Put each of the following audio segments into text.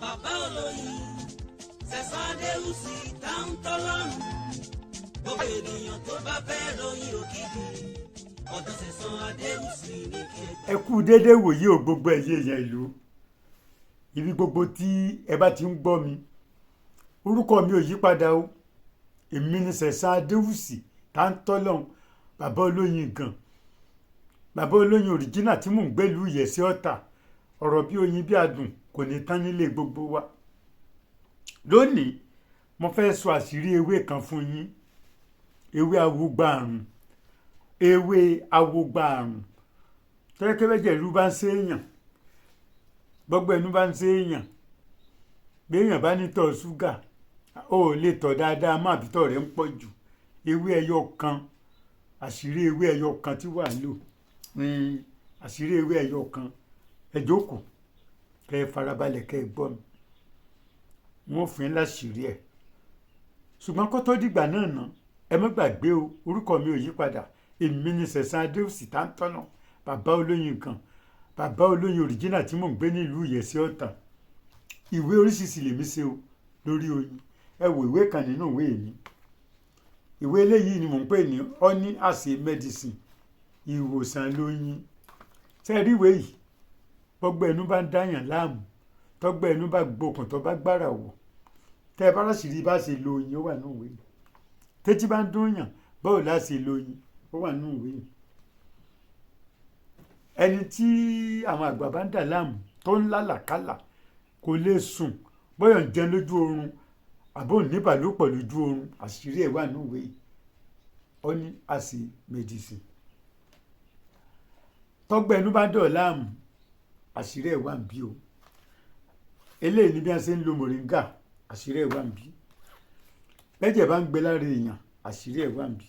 Bàbá olóyin Sẹ̀san Adéwùsì Táńtọ́lọ́run, gbogbo ènìyàn tó bá fẹ́ ròyìn òkìkí, ọ̀dọ̀ Sẹ̀san Adéwùsì ní kí ẹ. Ẹ kú déédéé wòye o, gbogbo ẹ̀yin èèyàn ìlú, ibi gbogbo tí ẹ bá ti ń gbọ́ mi. Orúkọ mi ò yí padà o. Èmi ni Sẹ̀san Adéwùsì Táńtọ́lọ́hún, bàbá olóyin gan, bàbá olóyin original tí mò ń gbèlú Ìyẹ̀sí Ọ̀tà. Ọ̀rọ̀ bí oyin bí adùn kò ní tán nílé gbogbo wa. Lónìí, mo fẹ́ sọ àṣírí ewé kan fún yín, ewé awogba àrùn, ewé awogba àrùn tẹ́lẹ̀kẹ́lẹ́jẹ̀ ìlú bá ń ṣe èèyàn, gbọ́gbẹ́ inú bá ń ṣe èèyàn, béèyàn bá ní tọ̀ ṣúgà, ó lè tọ̀ dáadáa má, àbí tọ̀ rẹ̀ ń pọ̀ jù. Ewé ẹyọ kan, àṣírí ewé ẹyọ kan tí wàá lò ní àṣírí ewé ẹyọ kan. Ẹ jókòó, kẹ́ ẹ farabalẹ̀, kẹ́ ẹ gbọ́ mi. Wọ́n fún yín láṣìírí ẹ̀. Ṣùgbọ́n kó tó dìgbà náà ná, ẹ má gbàgbé o, orúkọ mi ò yí padà. Èmi ni Sẹ̀san Adéwùsì Táńtọ́nà, bàbá olóyin kan, bàbá olóyin original tí mò ń gbé nílùú Ìyẹ̀sí Ọ̀tà. Ìwé oríṣiríṣi lèmi ṣe o lórí oyin. Ẹ wo ìwé kan nínú ìwé mi. Ìwé eléyìí ni mò ń pè ní Honey as a Medicine, ìwòsàn lóyin. Ṣé ẹ rí ìwé yìí? Gbogbo ẹnu bá ń dáyàn láàmú, tọgbẹ ẹnu bá gbókùn, tó bá gbára wọ̀, tẹ ẹ bá láṣìírí bá ṣe lo oyin, ó wà nínú ìwé yìí. Tẹ́tí bá ń dún yàn, báwo la ṣe lo oyin, ó wà nínú ìwé yìí. Ẹni tí àwọn àgbà bá ń dà láàmú, tó ń lálàkálà, kò lè sùn, bóyá ń jẹun lójú oorun àbó níbàlòpọ̀ lójú oorun, àṣírí ẹ̀ wà nínú ìwé yìí, Honey as a Medicine. Tọgbẹ́ ẹnu bá dọ̀ láàmú, àṣírí ẹ̀ wà ń bí o. Eléyìí ni bí wọ́n ṣe ń lo moringa, àṣírí ẹ̀ wà ń bí. Bẹ́jẹ̀ bá ń gbé lára èèyàn, àṣírí ẹ̀ wà ń bí.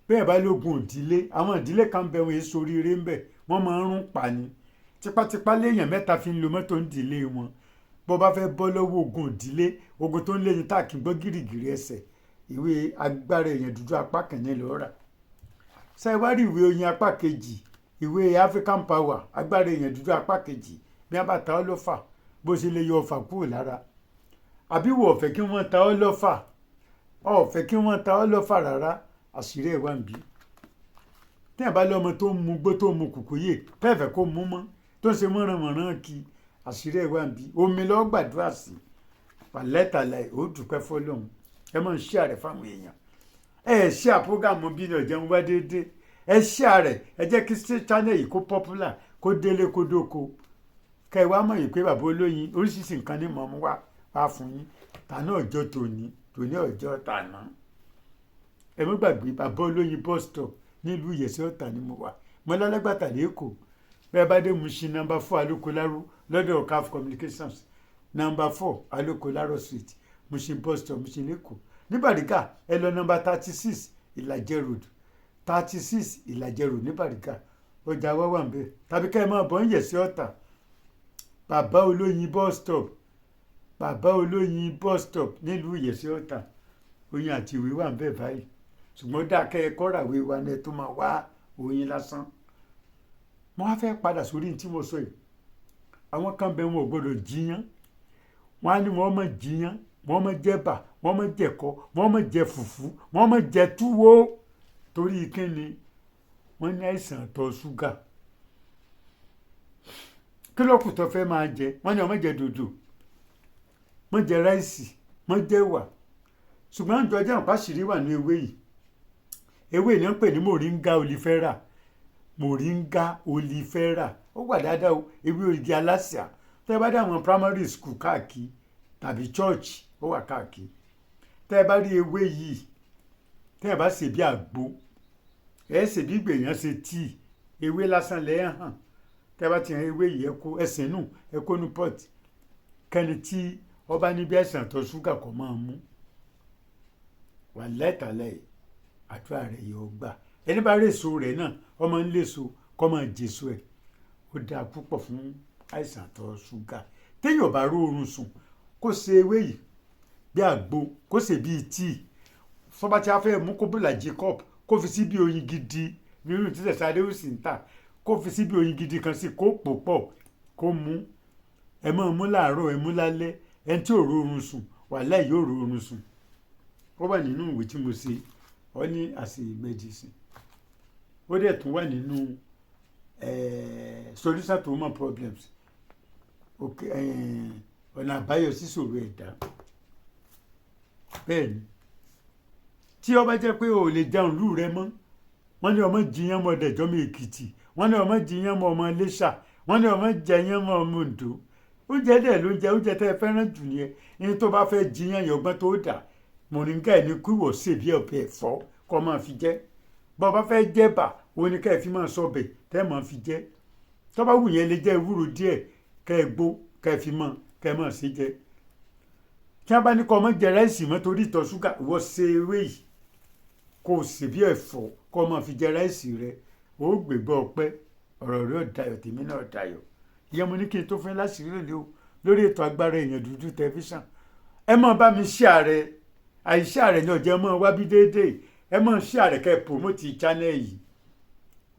Bẹ́ẹ̀ bá lógun ìdílé, àwọn ìdílé kan bẹ, wọn èso oríire ń bẹ, wọ́n máa ń rún pa ni tipátipá. Léèyàn mẹ́ta fi ń lo mọ́tò ń dìlé wọn. Bó bá fẹ́ bọ́ lọ́wọ́ ogun ìdílé, ogun tó ń lé ní tá kì í gbọ́ gìrìgìrì ẹsẹ̀, ìwé agbára èèyàn dúdú apá kìíní ló rà. Ṣé wá rí ìwé oyin apá kejì, ìwé African Power, agbára èèyàn dúdú apá kejì, bí wọ́n bá ta ọ́ lọ́fà, bó ṣe lè yọ ọfà kúrò lára, àbí wò ọ̀fẹ́ kí wọ́n ta ọ́ lọ́fà, ọ̀fẹ́ kí wọ́n ta ọ́ lọ́fà rárá, àṣírí ẹ̀ wà ń bí. Tí ẹ̀ bá lọ́mọ tó ń mu gbó, tó ń mu kùkúyè, tẹ́ẹ̀fẹ́ kó mú mọ́, tó ń ṣe mọ̀rànmọ̀ràn kí, àṣírí ẹ̀ wà ń bí. Omi lọ́ọ́ gbàdúrà sí pàlẹ́tàlẹ̀, ó dúpẹ́ fọlọ́hún. Ẹ máa ń share rẹ̀ fáwọn èèyàn. Ẹ share program bí ní ọ̀jẹ̀ ń wá déédéé. Ẹ share rẹ̀, ẹ jẹ́ kí channel yìí kó popular, kó délé, kó dóko. Kẹ́ ẹ wá mọ̀ yìí pé bàbá olóyin, oríṣiríṣi nǹkan ní mọ̀ mú wá wá fún yín. Tàná ọjọ́ tòní, tòní ọjọ́ tàná. Ẹ má gbàgbé, bàbá olóyin bus stop nílùú Ìyẹ̀sí Ọ̀tà ni mo wà. Mo lálágbàtà lẹ́kọ̀ọ́. Bẹ́ẹ̀ bá dé Mushin, number 4 Alókoláró, lọ́dọ̀ CAF Communications, number 4 Alókoláró Street, Mushin bus stop, Mushin lẹ́kọ̀ọ́. Ní Bàrígà, ẹ lọ number 36 Ìlàjẹ Road, 36 Ìlàjẹ Road ní Bàrígà, ọjà wa wà ń bẹ̀. Tàbí ká ẹ máa bọ̀ ń Yẹ̀sí Ọ̀tà, bàbá olóyin bus stop, bàbá olóyin bus stop nílùú Ìyẹ̀sí Ọ̀tà. Oyin àti ìwé wà ń bẹ̀ báyìí, ṣùgbọ́n dákẹ́ ẹ kọ́ràwé wa ní ẹ tó máa wá oyin lásán. Mo wá fẹ́ padà sórí ní tí mo sọ yìí. Àwọn kan bẹ, wọn ò gbọdọ̀ jiyàn. Wọn á ní wọn máa jiyàn, wọn máa jẹ bà, wọn máa jẹ̀kọ, wọn máa jẹ fùfú, wọn máa jẹ túwó. Torí kíni? Wọ́n ní àìsàn ìtọ̀ ṣúgà. Kí ló kù tó fẹ́ máa jẹ? Wọ́n ní ó má jẹ dòdò, má jẹ rice, má jẹ ẹ̀wà. Ṣùgbọ́n àjọ ajá àpáṣírí wà ní ewé yìí. Ewé ni wọ́n ń pè ní moringa oleifera. Moringa oleifera, ó wà dáadáa o. Ewé igi alásìá. Tẹ́ ẹ bá dé àwọn primary school káàkiri tàbí church, ó wà káàkiri. Tẹ́ ẹ bá rí ewé yìí, tẹ́ ẹ bá ṣe bí àgbo, ẹ ṣe bí gbèyàn ṣe tíì, ewé lásán lẹ́ hàn. Tẹ́ ẹ bá ti hàn ewé yìí, ẹ kó ẹsẹ̀ nù, ẹ kó nu pot, kẹ́ni tí ọba níbi àìsàn tó ṣúgà kọ́ máa mú wà lẹ́tàlẹ́, àdúrà rẹ̀ yóò gbà. Ẹni bá rèso rẹ̀ náà, ọmọ ń léso, kọ́ máa jèso ẹ̀. Ó dáa púpọ̀ fún àìsàn tó ṣúgà. Téèyàn bá róorun sùn, kó ṣe ewé yìí bí àgbo, kó ṣe bíi tíì. Fọba tí a fẹ́ mú, kó bùlàjì cup, kó fi sí bí oyin gidi nínú tí Sẹ̀san Adéwùsì ń tà, kó fi sí bí oyin gidi kan sí, kó pò pọ̀, kó mú. Ẹ máa mú láàárọ̀, ẹ mú lálẹ́. Ẹni tí ò rọrùn sùn, wàláhì yóò rọrùn sùn. Ó wà nínú ìwé tí mo ṣe ọ ní àṣẹ medicine. Ó dẹ̀ tún wà nínú solution to human problems, ọ̀nà àbáyọ sí ìṣòro ẹ̀dá. Bẹ́ẹ̀ ni, tí ó bá jẹ́ pé o ò lè jẹun lù rẹ mọ́, wọ́n ní ọmọ jiyàn mọ́ ọdẹ̀jọ́ mi Èkìtì, wọ́n ní ọmọ jiyàn mọ́ ọmọ Iléṣà, wọ́n ní ọmọ jẹyàn mọ́ ọmọ Oǹdó. Oúnjẹ dẹ̀ ló ń jẹ, oúnjẹ tẹ́ ẹ fẹ́ràn jù nìyẹn. Ní tó bá fẹ́ jiyàn yẹn, ọgbọ́n tó dà mọ̀ríngà ẹ̀ ní kí wọ́n sè bí ọbẹ̀ ẹ̀fọ́ kọ́ máa fi jẹ́. Bọ́ ọ bá fẹ́ jẹ́ bà, òun ni ká ẹ fi máa sọ ọbẹ̀ tẹ́ ẹ máa fi jẹ́. Tó bá wù yẹn lè jẹ́ ewúro díẹ̀ kẹ́ ẹ gbó kẹ́ ẹ fi mọ́ kẹ́ ẹ máa ṣe jẹ. Tí wọ́n bá ní kọ́ ọmọ jẹ ráìsì mọ́ torí ìtọ̀ ṣúgà, ìwọ ṣe ewé yìí kó o sè bí ẹ̀fọ́ kọ́ ọ máa fi jẹ ráìsì rẹ. Ó gbégbá ọpẹ́, ọ̀rọ̀ rẹ ò dayọ̀, tèmi náà dayọ̀. Ìyẹn mo ní kí n tó fún yín láṣìírí lónìí o lórí ètò Agbára Èèyàn Dúdú tẹlifíṣàn. Ẹ máa bá mi share rẹ, àìshare rẹ ní ọ̀jẹ̀ máa wá bí déédéé. Ẹ máa share rẹ kẹ́ ẹ promote channel yìí.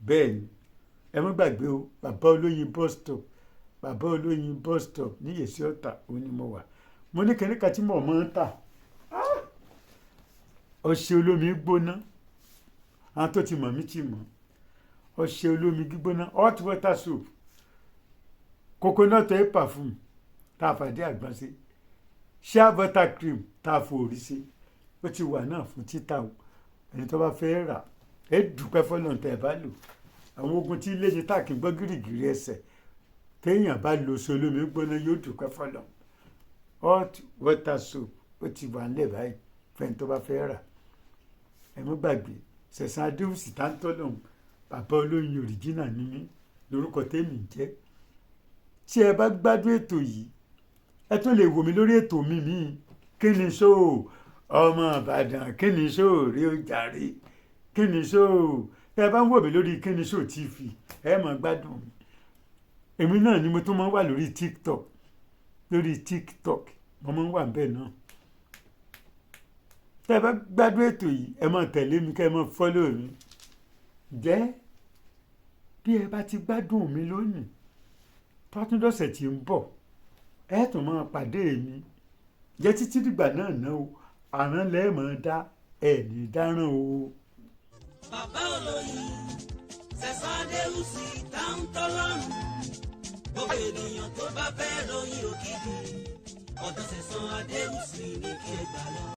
Bẹ́ẹ̀ ni, ẹ má gbàgbé o, bàbá olóyin bus stop, bàbá olóyin bus stop ní Yèsí Ọ̀tà òun ni mo wà. Mo ní kíní kan tí mò ń tà, ọṣẹ olómi gbóná. Àwọn tó ti mọ̀ mí ti mọ̀. Ọṣẹ olómi gbígbóná, hot water soap, coconut oil perfume tá a fàdé àgbọn ṣe, shea butter cream tá a fòrí ṣe, ó ti wà náà fún títà o. Ẹni tó bá fẹ́ rà, ẹ dúpẹ́ fọlọ́n tẹ́ ẹ bá lò. Àwọn ogun tí ilé ṣe tá kì í gbọ́ gírígírí ẹsẹ̀, téèyàn bá lo ọṣẹ olómi gbóná yóò dúpẹ́ fọlọ́n. Hot water soap ó ti wà nílẹ̀ báyìí fẹ́ni tó bá fẹ́ rà. Ẹ má gbàgbé, Sẹ̀san Adéwùsì Táńtọ́lọ́hún, bàbá olóyin original ní mí lórúkọ tèmi ń jẹ́. Tí ẹ bá gbádùn ètò yìí, ẹ tún lè wò mí lórí ètò mi míì, Kí ni ṣó ọmọ Ìbàdàn, kí ni ṣó rí ó jàre, kí ni ṣó. Tẹ́ ẹ bá ń wò mí lórí Kí ni ṣó TV, ẹ máa gbádùn mi. Èmi náà ni mo tún máa ń wà lórí TikTok. Lórí TikTok mo máa ń wà níbẹ̀ náà. Tẹ́ ẹ bá gbádùn ètò yìí, ẹ máa tẹ̀lé mi kẹ́ ẹ máa follow mi. Jẹ́ bí ẹ bá ti gbádùn mi lónìí, tó bá tún dọ̀sẹ̀ tí ń bọ̀, ẹ tún máa pàdé mi. Jẹ́ títí dìgbà náà ná o, àrán lẹ́ẹ̀ máa dá, ẹ̀ ní dáràn o. Bàbá olóyin Sẹ̀san Adéwùsì Táńtọ́lọ́run, gbogbo ènìyàn tó bá fẹ́ ròyìn òkìkí, ọ̀dọ̀ Sẹ̀san Adéwùsì ní kí ẹ gbà lọ.